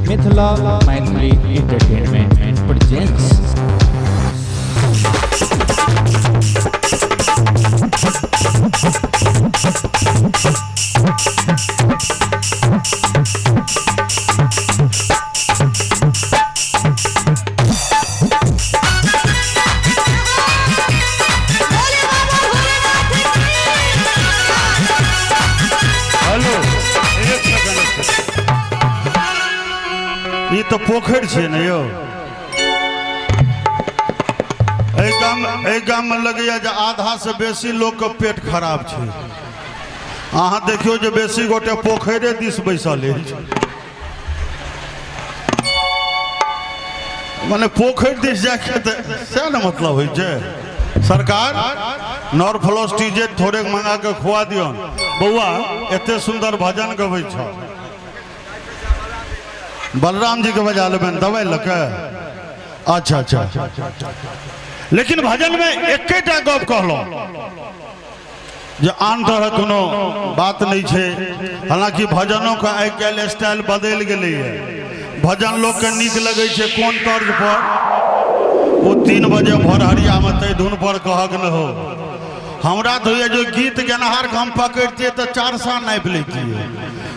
Mithila Maithili entertainment presents. Bhole Baba Bholenath की। Hello, एक second, एक second. ई तऽ पोखरि छै ने यौ। एहि गाममे लगैया जे आधा से बेसी लोकके पेट खराब छै। अहाँ देखियौ जे बेसी गोटे पोखरिे दिस बैसल अछि, मने पोखरि दिस जाके तऽ सएह ने मतलब होइ छै। सरकार, नॉर्फ्लॉस टीजे थोड़े मंगा के खुआ दियौन। बौआ, एते सुन्दर भजन गबै छ। बलराम जी के बजा लेबनि दवाइ लऽ के। अच्छा, लेकिन भजन में एकेटा गप कहलहुँ जे आन तरह कोनो बात नहि छै। हालांकि भजनोके आइ काल्हि स्टाइल बदलि गेलैए। भजन लोकके नीक लगै छै कोन तर्ज पर? ओ 3 बजे भोरहरियामे ताहि धुन पर कहक न हो। हमरा तऽ होइए जे गीत गेनहारके हम पकड़ितियै तऽ चार सा नापि लैतियै।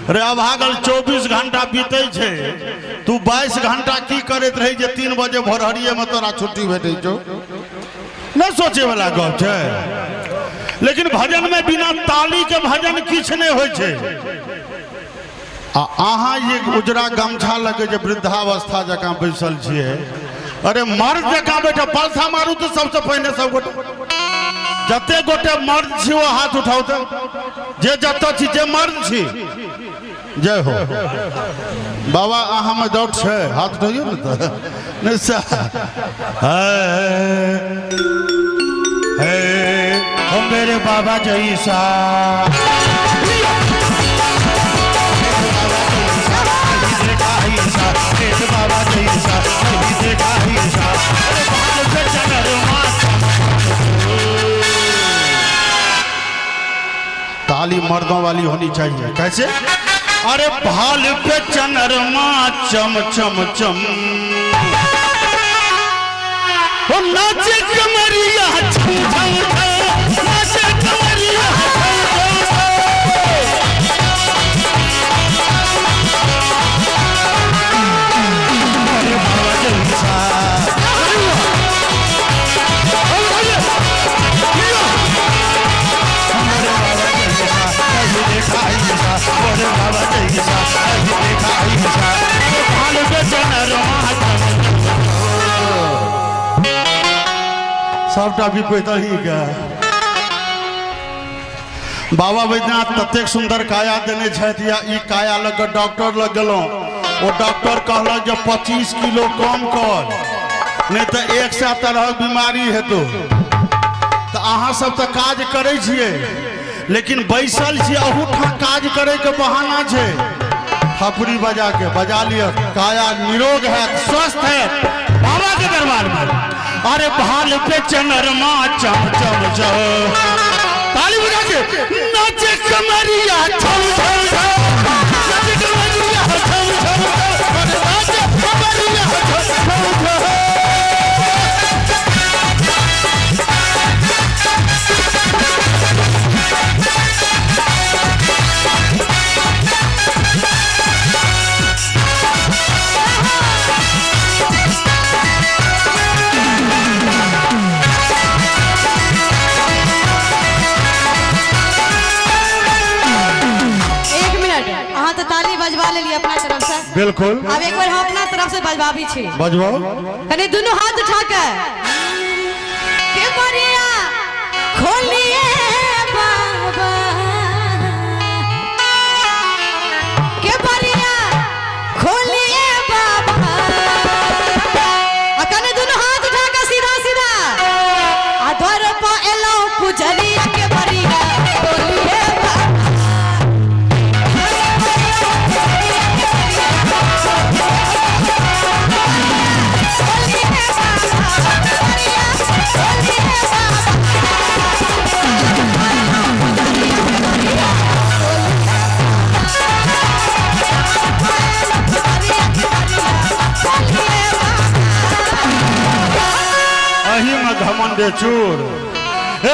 रे अभागल, 24 घंटा बीतै छै, तू 22 घंटा की करैत रही जे 3 बजे भोरहरियेमे तोरा छुट्टी भेटै छौ? नहि सोचे वाला गप छै। लेकिन भजन में बिना ताली के भजन किछु नहि होइ छै। आ अहाँ ये उजरा गमछा लगे जे वृद्धावस्था जकाँ बैसल छियै, अरे मर्द जकाँ बैठो। पलथा मारू तऽ सबसे पहिने सब गोटे, जते गोटे मर्द छी ओ हाथ उठाउ तऽ, जे जतऽ छी, जे मर्द छी। जय हो बाबा, अहाँमे डाउट छै? हाथ उठैयौ ने तऽ। नहि है, हो मेरे बाबा जैसा देखा ऐसा, मेरे बाबा जैसा नहीं देखा ऐसा। अरे भाल पे चंद्रमा। ताली मर्दों वाली होनी चाहिए। कैसे? अरे भाल पे चंद्रमा चम चम चम, ओ नाचे कमरिया छम छम छम, नाचे कमरिया छम छम छम। अरे बाबा जैसा, हमारे बाबा जैसा नहीं देखा ऐसा, मोरे बाबा जैसा नहीं देखा ऐसा। भाल पे चंद्रमा चम। सबटा विपैत अहीँके। बाबा बैद्यनाथ ततेक सुन्दर काया देने छथि या ई काया लऽ कऽ डॉक्टर लग गेलहुँ, ओ डॉक्टर कहलक जे 25 किलो कम कर, नहि तऽ 100 तरहक बीमारी हेतौ। तऽ अहाँ सब तऽ काज करै छियै, लेकिन बैसल छियै। अहूठाम काज करैके बहाना छै। थपड़ी बजा के बजा लिअ, काया निरोग हैत, स्वस्थ हैत बाबा के दरबार में। अरे भाल पे चंद्रमा चम चम चम, ताली बजा के नाचे कमरिया छम छम छम, नाचे कमरिया छम छम छम, अरे नाचे कमरिया छम छम छम। एक मिनट, अहाँ तऽ ताली बजवा लेलियै अपना तरफ से। बिल्कुल। आब एक बार हम अपना तरफ से बजबाबी छी। बजवाओ। कनि दुनू हाथ उठा के के बढ़िया खोलिए बाबा, के बढ़िया खोलिए बाबा। आ कनि दुनू हाथ उठा के सीधा सीधा, आ द्वार पर एलौं पुजरिया, के बढ़िया खोलिए बाबा। खोलिए बाबा, बढ़िया खोलिए बाबा। घमंडे चूर।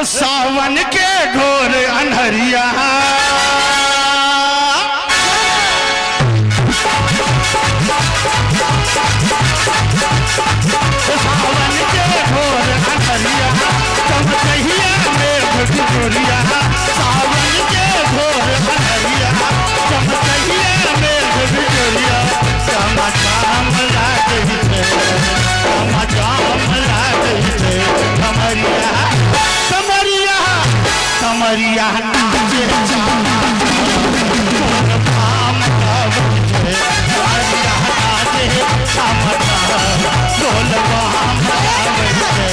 सावन के घोर अन्हरिया, सावन के घोर अन्हरिया, चमकहिया मेघ बिजुरिया। सावन के घोर अन्हरिया, चमकहिया मेघ बिजुरिया। चमचाम लागै छै, चमचाम लागै छै, कमरिया कमरिया कमरिया नाचे चामा मोर पाम गाबै छै। कमरिया नाचे चामा ढोल पाम गाबै छै।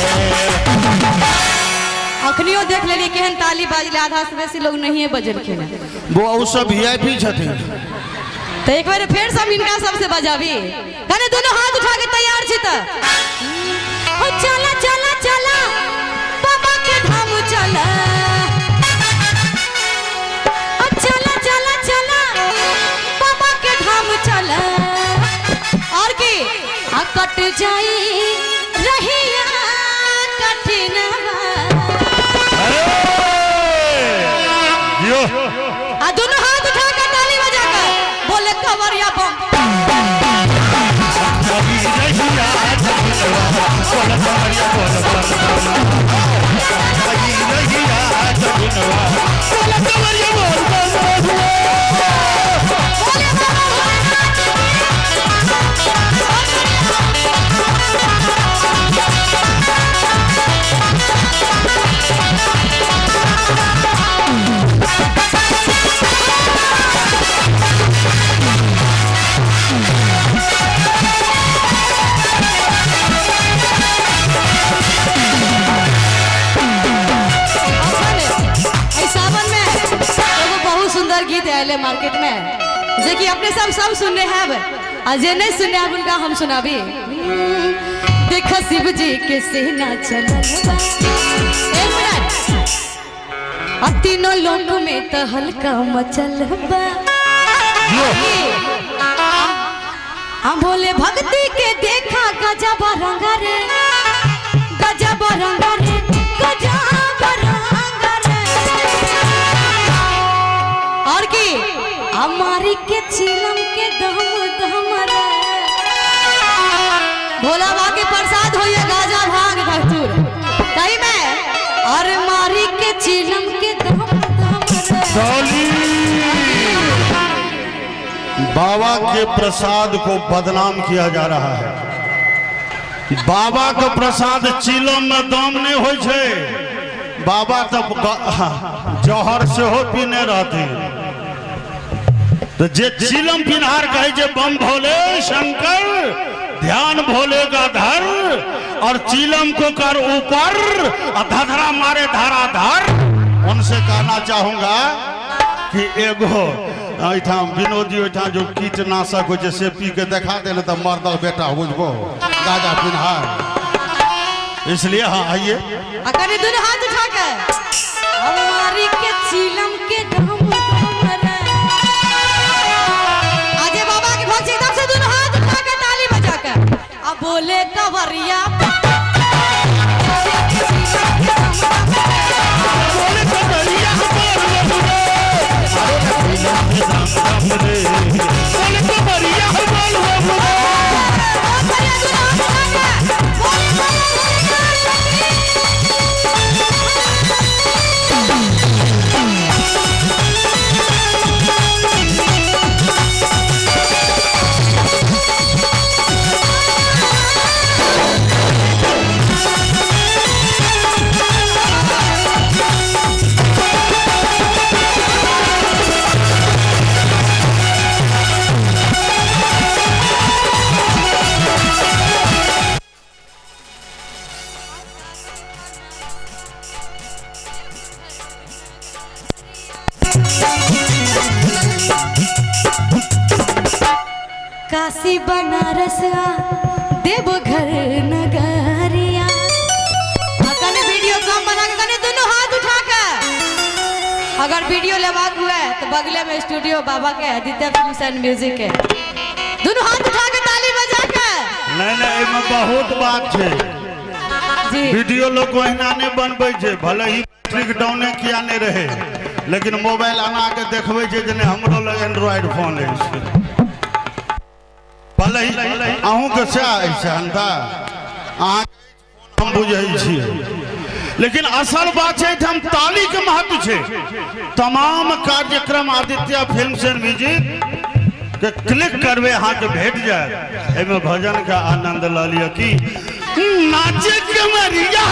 अखनियो देख लेलियै केहन ताली बाजलै, आधा से बेसी लोग नहिए बजेलखिन हँ। बौआ ओ सब वीआईपी छथिन। तो एक बार फेर सब इनका सबसे बजाबी। कने दोनों हाथ उठा के तैयार छी त हो चला चला चला बाबा के धाम चला, ओ चला चला चला बाबा के धाम चला। और की आ कट जाई रहिया कठिनवा। यो आ दोनों हाथ उठा के ताली बजा कर बोले कंवरिया बम। रहिया कठिनवा, बोल कमरिया बोल बम बम। रहिया कठिनवा, बोल कमरिया बोल बम बम। बोले बाबा भोलेनाथ की। अखन एहि सावन में एगो बहुत सुंदर गीत आयल है मार्केट में, जे कि अपने सब सब सुनने हैब, आ जे नहीं सुनने हैब उनका हम सुनाबी। देख शिव जी के सेना चलल बा। एक मिनट, आ तीनों लोक में त हल्का मचल बा। हम बोले भक्ति के देखा गजब रंग रे, गजब रंग रे, गजब रंग रे। और की हमारी के चिलम के दम दम रे। भोला बाबा के प्रसाद होइए गाजा भांग धतूर सही में। और मारी के चिलम के दम दम रे। डॉली बाबा के प्रसाद को बदनाम किया जा रहा है। बाबा के प्रसाद चिलम में दम नहीं होइ छै। बाबा तो जहर सेहो पीने रहते। तो जे चिलम पिनहार कहे जे बम भोले शंकर, ध्यान भोले का धर, और चिलम को कर ऊपर और धधरा मारे धराधर। उनसे कहना चाहूंगा कि एगो एहिठाम विनोद जी ओहिठाम जो कीटनाशक होइ छै से पी के देखा दे, तो मर्दक बेटा बुझबो गाजा पिनहार। इसलिए हाँ आइए। आ कनी दोनों हाथ उठा के हमारी के चिलम के दम दम रे। आजे बाबा के भक्त एकदम से दोनों हाथ उठा के ताली बजा के अब बोले कंवरिया। बोले कमरिया बोल बम रे, अरे बोले कमरिया बोल बम रे। बहुत बढ़िया, दोनों हाथ उठा के बोले बाबा भोलेनाथ की। काशी बनारस आ देवघर नगरिया। आ कने वीडियो कम बना के कने दोनों हाथ उठा के अगर वीडियो लेबाक हुए तो बगले में स्टूडियो बाबा के आदित्य फिल्म्स एंड म्यूजिक है। दोनों हाथ उठा के ताली बजा के। नहीं नहीं एहिमे बहुत बात छै। जी। वीडियो लोग ओहिना नहि बनबै छै, भले ही बैटरीक डाउने किया नहि रहे, लेकिन मोबाइल अना के देखबै छै जे नहि हमरो लग एंड्रॉइड फोन अछि। भले ही अहूँके सएह अछि सेहन्ता, अहाँ हम बुझै छियै, लेकिन असल बात छै हम ताली के महत्व छै। तमाम कार्यक्रम आदित्य फिल्म्स एंड म्यूजिक के क्लिक करबै अहाँके भेट जायत। एहिमे भजन के आनंद लऽ लिअ। की नाचे के मरिया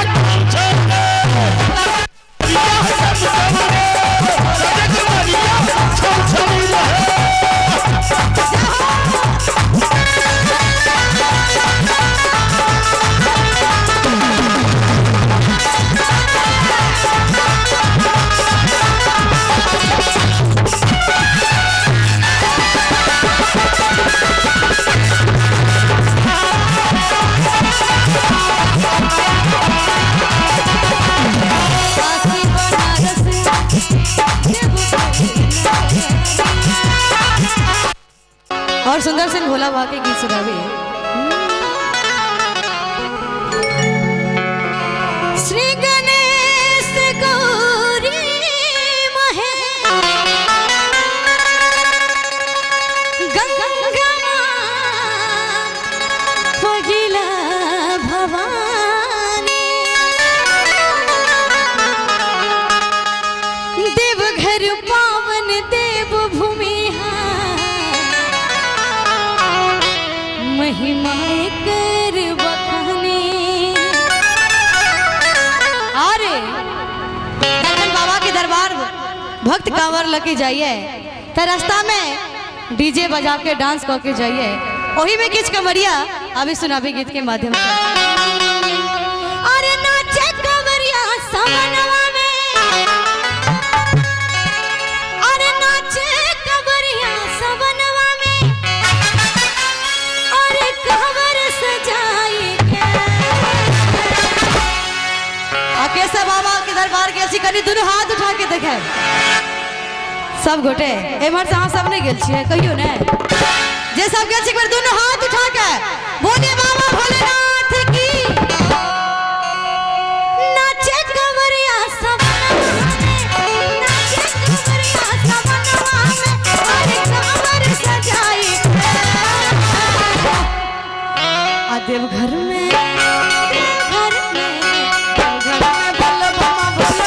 काशी बनारस देव। और सुंदर सिंह भोला बाबा के गीत सुनावे। श्री गणेश गौरी महेश गंगा पगिला भवानी, देवघर पावन देव भूमि महिमा कर बखानी। अरे तखन बाबा के दरबार भक्त कांवर लके जाइए त रास्ता में डीजे बजा के डांस कऽ के जाइए, ओही में किछ कमरिया अभी सुनाबे गीत के माध्यम से। अरे नाचे कंवरिया समनवा में, अरे नाचे कंवरिया समनवा में, अरे कंवर सजाई के। आ केशव बाबा के दरबार के छी, कनी दुनू हाथ उठा के देखे सब गोटे। एम्हर से अहाँ सब नहीं गेल छियै कहियो ने, जे सब गेल छी एक बेर दुनू हाथ उठा के बोलिए बाबा भोलेनाथ की। नाचे कंवरिया समनवा में, नाचे कंवरिया समनवा में, अरे कंवर सजाई के। आ देवघर में, देवघर में, देवघर में बोल बम बोल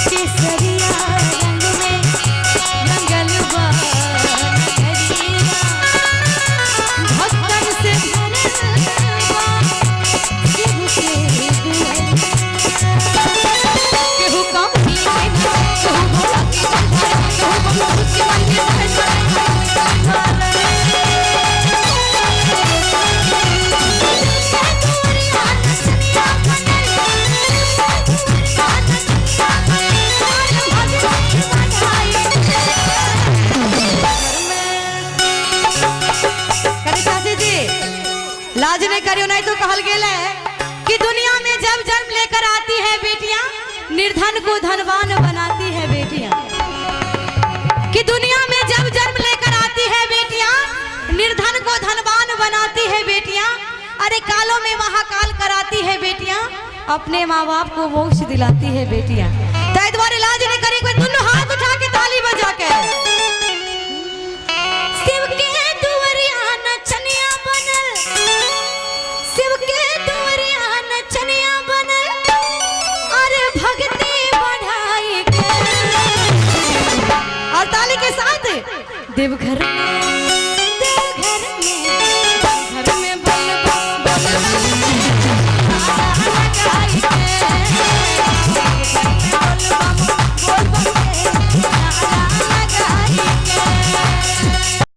केसरिया रंग में रंगल बा नगरिया, भक्तन से भरल बा शिव के दुआरिया। केहू कांवरी के नाचे, केहू भोला के जलधारे, केहू बम के मंदिर कनी चाची जी लाज नहीं करियो, नहीं तो कहल गेल है कि दुनिया में जब जन्म लेकर आती है बेटियां, निर्धन को धनवान बनाती है बेटियां। कि दुनिया में जब जन्म लेकर आती है बेटियां, निर्धन को धनवान बनाती है बेटियां, अरे कालों में महाकाल कराती है बेटियां, अपने माँ बाप को मोक्ष दिलाती है बेटियां। ताहि दुआरे लाज नहीं करी, कोई दोनों हाथ उठा के ताली बजा के। शिव के दुआरिया नचनिया बनल, शिव के दुआरिया नचनिया बनल, देवघर में।